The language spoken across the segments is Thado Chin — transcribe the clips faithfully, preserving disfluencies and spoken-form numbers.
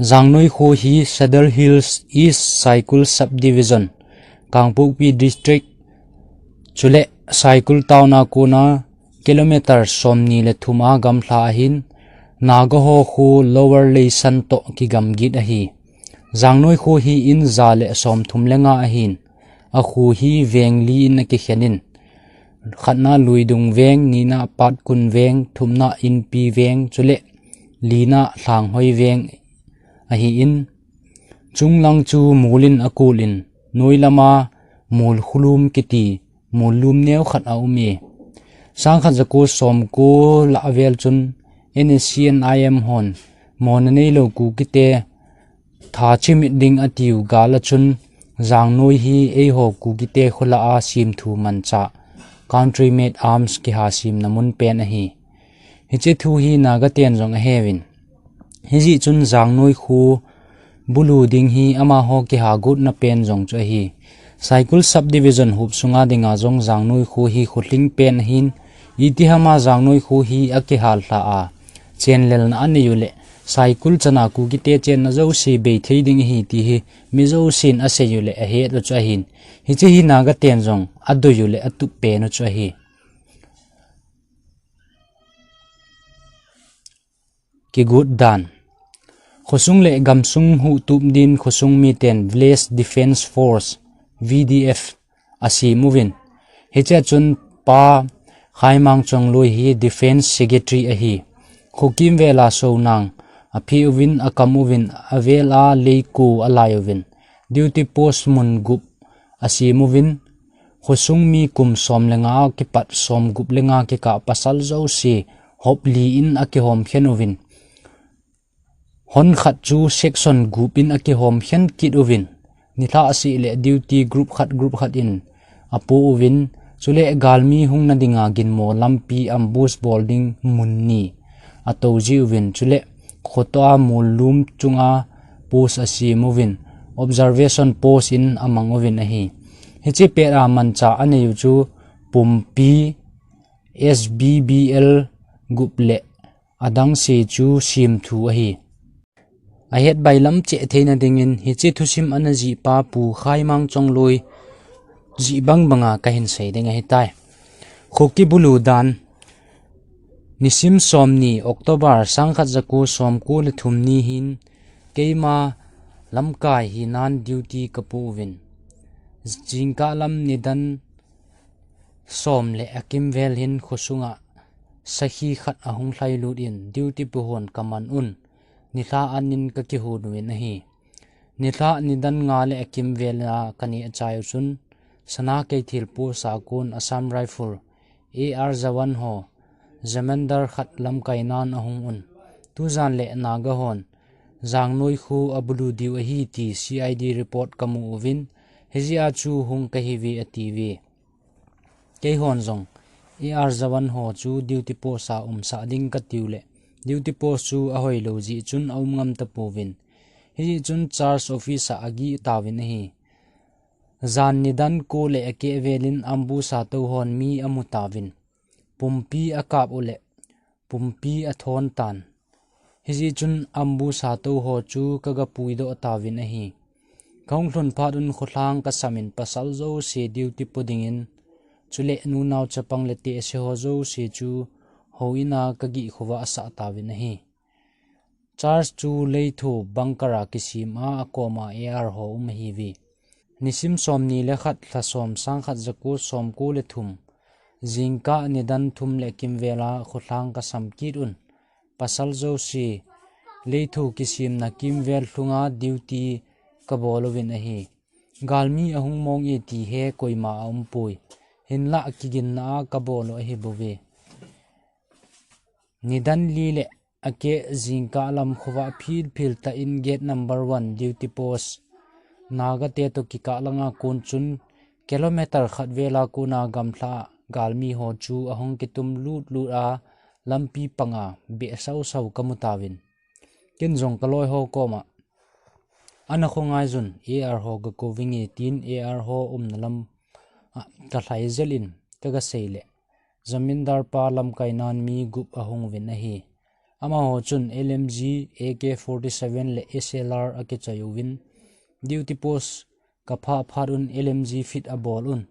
Jangnoi kho hi Sadar Hills East Saikul Subdivision, Kangpokpi District, chule Saikul Town a kona kilometer somni le thum a gamla ahin, Naga ho kho Lower Leisan toh kigamgit ahi. Jangnoi kho hi in ja le somthum le nga ahin, a kho hi veng li in akikhen in, khatna Luidung Veng, nina Patkun Veng, thumna Inpi Veng, chule lina Lhanghoi Veng ahin, chunglang chu mol in akul in, noi lama mol khulum kiti, mol lum neo khat aum e. Sangkhat jako somko lah vel chun N S C N I M hon mona neilou Kukite thachimit ding atiu gal a chun, Jangnoi hi eiho Kukite kho lah a simthu manchah, Country Made Arms kiha simna mun pen ahi. Hiche thu hi Naga ten jong aheuvin. Hijeh chun Jangnoi kho bulu ding hi amaho kiha gotna pen jong chu ahi. Saikul Subdivision huop sunga dinga jong Jangnoi kho hi kholhing pen ahin, itihama Jangnoi kho hi akihal lha a, chenlelna anei u le, Saikul chana Kukite chenna jouse bei thei ding ahi ti hi mi jousen asei u le ahet u chu ahin. Hiche hi Naga ten jong adoi u le atup pen u chu ahi. Kigot dan. Khosung le gamsung huhtup din khosung miten Village Defence Force, V D F, asem uvin. Hichea chun Pa Khaimang Chongloi hi Defence Secretary ahi. Khokimvel a Sonang aphe uvin, akam uvin, avel a Leiko alai uvin. Duty post mun gup asem uvin, khosung mi kum som le nga a kipat som gup le nga kikah pasal jouse hop li in akihom khen uvin. Hon khat chu section gup in akihom khen kit uvin. Nilhah seh le duty group khat group khat in apo uvin, chule galmi hungna dinga ginmo lampi ambush bol ding mun ni ato ji uvin, chule khotoh a mol lum chunga post asem uvin, observation post in amang uvin ahi. Hiche pet a manchah anei u chu pumpi S B B L gup le adang se chu simthu ahi. Ahet bailam cheh theina dingin hiche thusim ana jih pa Pu Khaimang Chongloi jih bang banga kahin sei ding ahitai. Khoki bulu dan. Nisim somni October sangkhat jako somko le thum ni hin keima lamkai hinan duty kapo uvin, jingkah lam nidan som le akimvel hin khosunga sakhi khat ahung lhailut in duty po hon kaman un, nilhah an in kakihon uvin ahi. Nilhah nidan nga le akimvel a kaneh chai u chun, Sana Keithel post a kon Assam Rifle, A R Jawan ho, Jamandar khat lamkai nan ahung un. Tujan le Naga hon Jangnoi kho abulu diu ahi ti C I D report kamu uvin, hijeh a chu hung kahiuve atiuve. Keihon jong A R Jawan ho chu duty post a umsah ding katiu le, duty post chu ahoilou jeh chun aum ngam tapouvin. Hijeh chun charge office a agih tauvin ahi. Jan nidan ko le akeh velin ambush a tou hon mi amu tauvin. Pumpi akap u le, pumpi athon tan. Hijeh chun ambush a tou ho chu kagapuidoh tauvin ahi. Kahung lhun phat un kholhang kasam in pasal jouse duty po dingin, chule nunao chapang le tehse ho jouse chu houin a kagih khovah sah tauvin ahi. Charge chu Leitho bunker a kisem a, akoma A R ho um ahiuve. Nisim somni le khat, lha som, sangkhat jako somko le thum, jingkah nidan thum le kimvel a kholhang kasam kit un, pasal jouse Leitho kisemna kimvel lhunga duty kabol uvin ahi. Galmi ahung mong e ti he koima aumpoi. Hinlah kiginna a kabol u ahibouve. Nidan li le akeh jingkah lam khovah philphil tah in gate number one duty post Naga te toh kikah langa kon chun kilometer khat vel a kona gamla a galmi ho chu ahung kitum lutlut a, lampi panga beh sausau kamu tauvin. Ken jong kaloi ho koma, ana khongai jun, A R ho gakou vinge tin A R ho umna lam ah, ka lhai zel in ka ga sei le, zamindar pa lamkai nan mi gup a hung uvin ahi. Amaho chun L M G, A K forty-seven le S L R a kichoi uvin, duty post ka phah phat un L M G fit a bol un,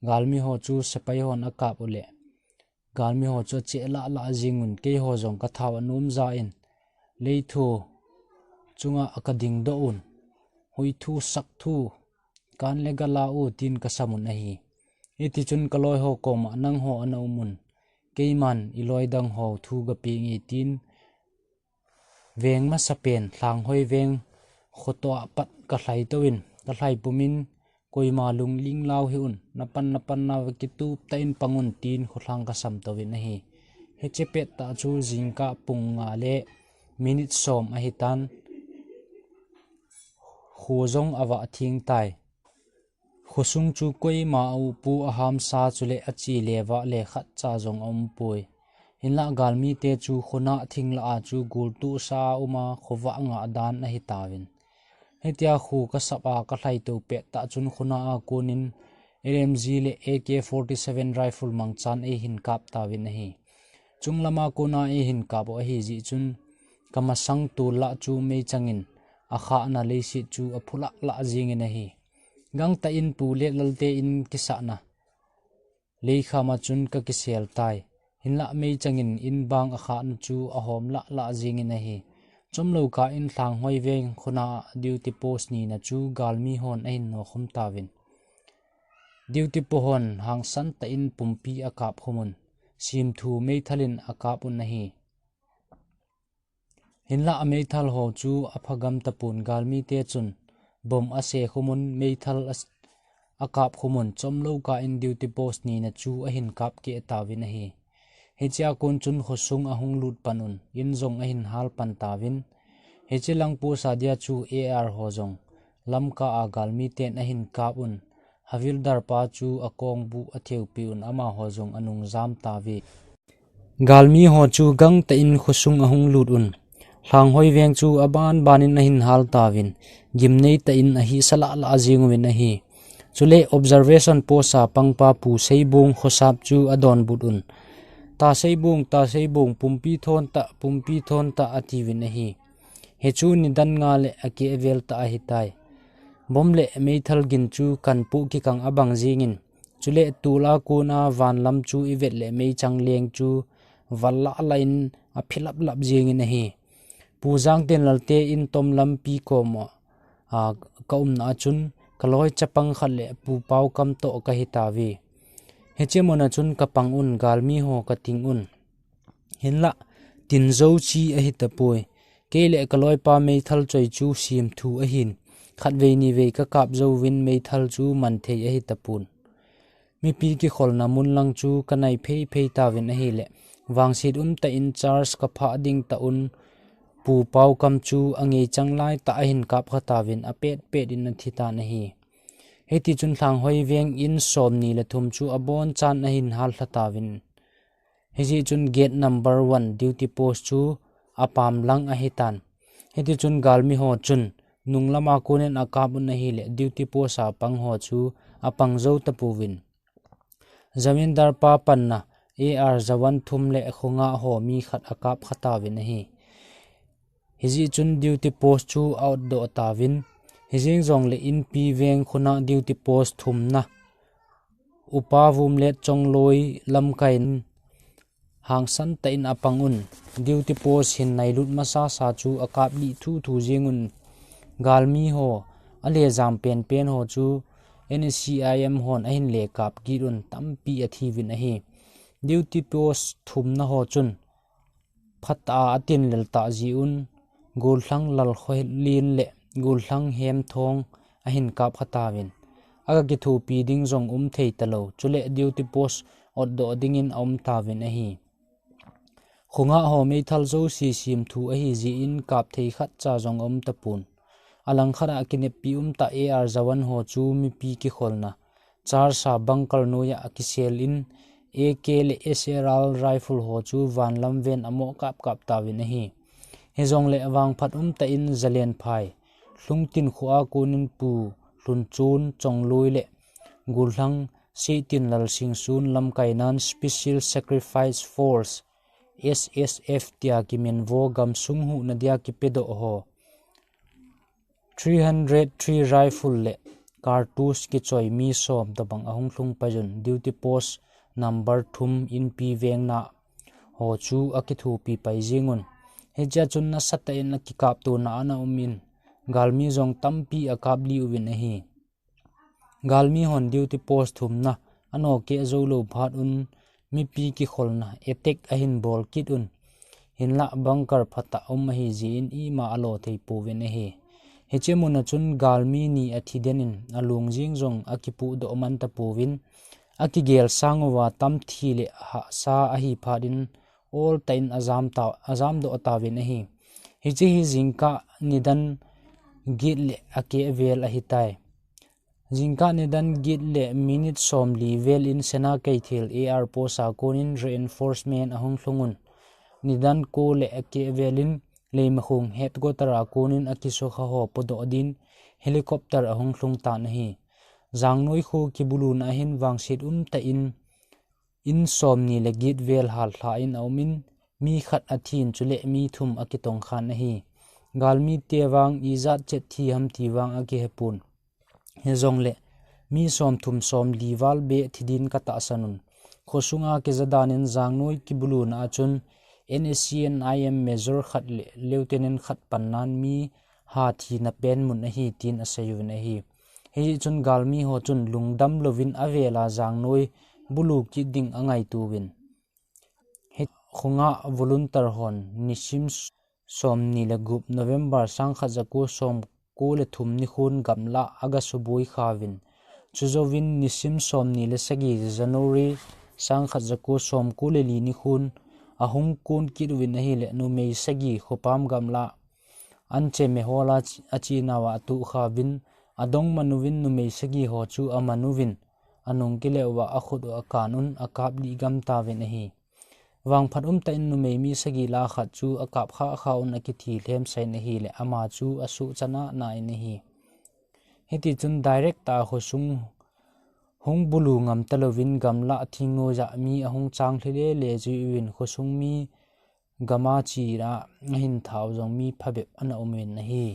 galmi ho chu sepai hon a kap u le, galmi ho chu a che lah lah jing un, keiho jong ka thau a nom ja in, leithu chunga a ka ding doh un, hui thu sak thu, kan le gala u tin ka sam un ahi. Hiti chun ka loi ho koma, nangho ana um un, keiman i loi dang ho thu ga pe nge tin, veng masa pen, Lhanghoi veng khoto a pat ka lhai to in, ka lhai pum in, koima lungling lau hih un, na pan na pan na va kitup ta in pang un tin kholhang ka sam to in ahi. Hiche pet tah chu jingkah pung nga le minute som ahi tan, kho jong a va thing tai. Khosung chu koima a upu a hamsa chule a chi le vah le khat cha jong a um poi. Hinlah galmite chu khonah thing lah a chu gultuh sa a um a, khovah ngah dan ahi tauvin. Hitia kho ka sap a ka lhai to pet tah chun khonah a konin L M G le A K forty-seven rifle mangchan ei hin kap tauvin ahi. Chunglam a kona ei hin kap u ahi jeh chun, ka masang tul lah chu meichang in a khahna leiset chu a phu lah lah jing in ahi. Gangtah in pu le lalte in kisahna leikham a chun ka kisel tai. Hinlah meichang in in bang a khahna chu a hom lah lah jing in ahi. Chomlou kah in Lhanghoi veng khonah a duty post nina chu galmi hon a hin nokhum tauvin, duty po hon hangsan tah in pumpi a kap khum un, simthu meithal in a kap un ahi. Hinlah a meithal ho chu a phagam tapon, galmite chun bomb a se khum un, meithal a s-, a kap khum un, chomlou kah in duty post nina chu a hin kap keh tauvin ahi. Hichea kon chun khosung a hung lut pan un, in jong a hin hal pan tauvin. Hiche lang post a dia chu A R ho jong Lamka a galmiten a hin kap un, Havildar pa chu a kongbuh a theupi un, amaho jong a nung jam tauve. Galmi ho chu gangtah in khosung a hung lut un, Lhanghoi veng chu a ban ban in a hin hal tauvin, gimnei tah in a hisa lah lah jing uvin ahi. Chule observation post a pangpa Pu Seibung khosap chu a donbut un, "Ta Seibung, Ta Seibung, pumpi thon tah, pumpi thon tah," a tiuvin ahi. Hichu nidan nga le a keh vel tah ahi tai. Bomb le meithal gin chu kan pu kikang a bang jing in, chule tul a kon a van lam chu i vet le meichang leng chu val lah lah in a phi lap lap jing in ahi. Pu Jangtenlalte in tom lampi kom a, a, ka umna a chun ka loi chapang khat le Pu Paukam toh ka hi tauve. Hiche mun a chun ka pang un, galmi ho ka ting un. Hinlah, tin jou chi ahi tapoi. Kei le ka loipa meithal choi chu simthu ahin, khatvei nivei ka kap jouvin meithal chu man thei ahi tapon. Mipi kikholna mun lang chu ka nai phei phei tauvin ahile, vangset um tah in charge ka phah ding tah un, Pu Paukam chu a ngeichang lai tah a hin kap kha tauvin a pet pet in a thi tan ahi. Hiti chun Lhanghoi veng in somni le thum chu a bon chan a hin hal lha tauvin. Hijeh chun gate number one duty post chu a pam lang ahi tan. Hiti chun galmi ho chun nung lam a kon in a kap un ahile duty post a pang ho chu a pang jou tapouvin. Jamindar pa panna A R jawan thum le khonga ho mi khat a kap kha tauvin ahi. Hijeh chun duty post chu a ot doh tauvin. Hijeng jongle Inpi veng khona duty post thumna Upa Vumlet Chongloi lamkai in hangsan tah in a pang un. Duty post hin nailut masa sa chu a kap lih thu thu jeng un. Galmi ho a le jam pen pen ho chu N S C I M hon a hin le kap kit un, tampi a thiuvin ahi. Duty post thumna ho chun phat a a tin lel tah jeh un, Gollhang Lalkholen le Gollhang Hemthong a hin kap kha tauvin. A ka kithopi ding jong um thei talou, chule duty post ot doh ding in a um tauvin ahi. Khonga ho meithal jouse simthu ahi jeh in kap thei khat cha jong a um tapon. A lang khat a kineppi um tah A R jawan ho chu mipi kikholna charge a bunker noi a kisel in, A K le S R R rifle ho chu van lam ven a mo kap kap tauvin ahi. Hijongle vangphat um tah in Zalenphai, Lhungtin kho a kon in Pu Lhunchon Chongloi le Gollhang Seitinlal Singson lamkainan Special Sacrifice Force, S S F tia kiminvo gamsung huhna dia kipedoh ho three hundred three rifle le cartridge kichoi mi som tobang ahung lhung paiyun duty post number thum Inpi vengna ho chu akithopi pai jingun. Hichea chun nasatah in akikaptona ana umin, galmi jong tampi akaplih uvin ahi. Galmi hon duty post thumna anoh keh jou lou phat un mipi kikholna attack ahin bol kit un. Hinlah bunker phatah um ahi jeh in ima alo thei pouvin ahi. Hiche muna chun galmi ni athi den in alung jing jong akipuhdoh man tapouvin, akigel sang uva tamthi le hahsa ahi phat in oltah in ajam ta, ajamdoh tauvin ahi. Hiche hi jingkah nidan get le akeh vel ahitai. Jingkah nidan get le minute somli vel in Sena Keithel air post a konin reinforcement ahung lhungun, nidan ko le akeh vel in Leimakhong headquarter a konin akisukha ho podoh din helicopter ahung lhung tan ahi. Jangnoi kho kibuluna ahin vangset umtah in in somni le get vel hallha in aumin, mi khat athin chule mi thum akitongkhan ahi. Galmite vang ijat chet thi ham ti vang akihepon. Hijongle mi somthum somli val beh thi din katahsan un. Khosunga kija danin Jangnoi kibuluna a chun N S C N I M major khat le lieutenant khat pannan mi ha thina pen mun ahi tin asei uvin ahi. Hichun galmi ho chun lungdam louvin avela Jangnoi bulu kit ding angaito uvin. Hiche khonga volunteer hon nisim somni le gup November sangkhat jako somko le thum nikhon gamlah agasuboi khauvin. Chujouvin nisim somni le sagi January sangkhat jako somko le li nikhon ahung kon kit uvin ahile numei sagi khopam gamlah anche mehola achinauva atuh khauvin, adong man uvin numei sagi ho chu aman uvin, anung kile uva akhut u akan un akaplih gam tauvin ahi. Vangphat umtah in numei mi sagi lah khat chu akap khah kha un akithi lhemsa in ahile ama chu asuhchan a na in ahi. Hitichun direct a khosung hung bulu ngam talouvin gamlah thingnoija mi ahung changlhi lele jeh uvin khosung mi gama china ahin thau jong mi phabep ana um uvin ahi.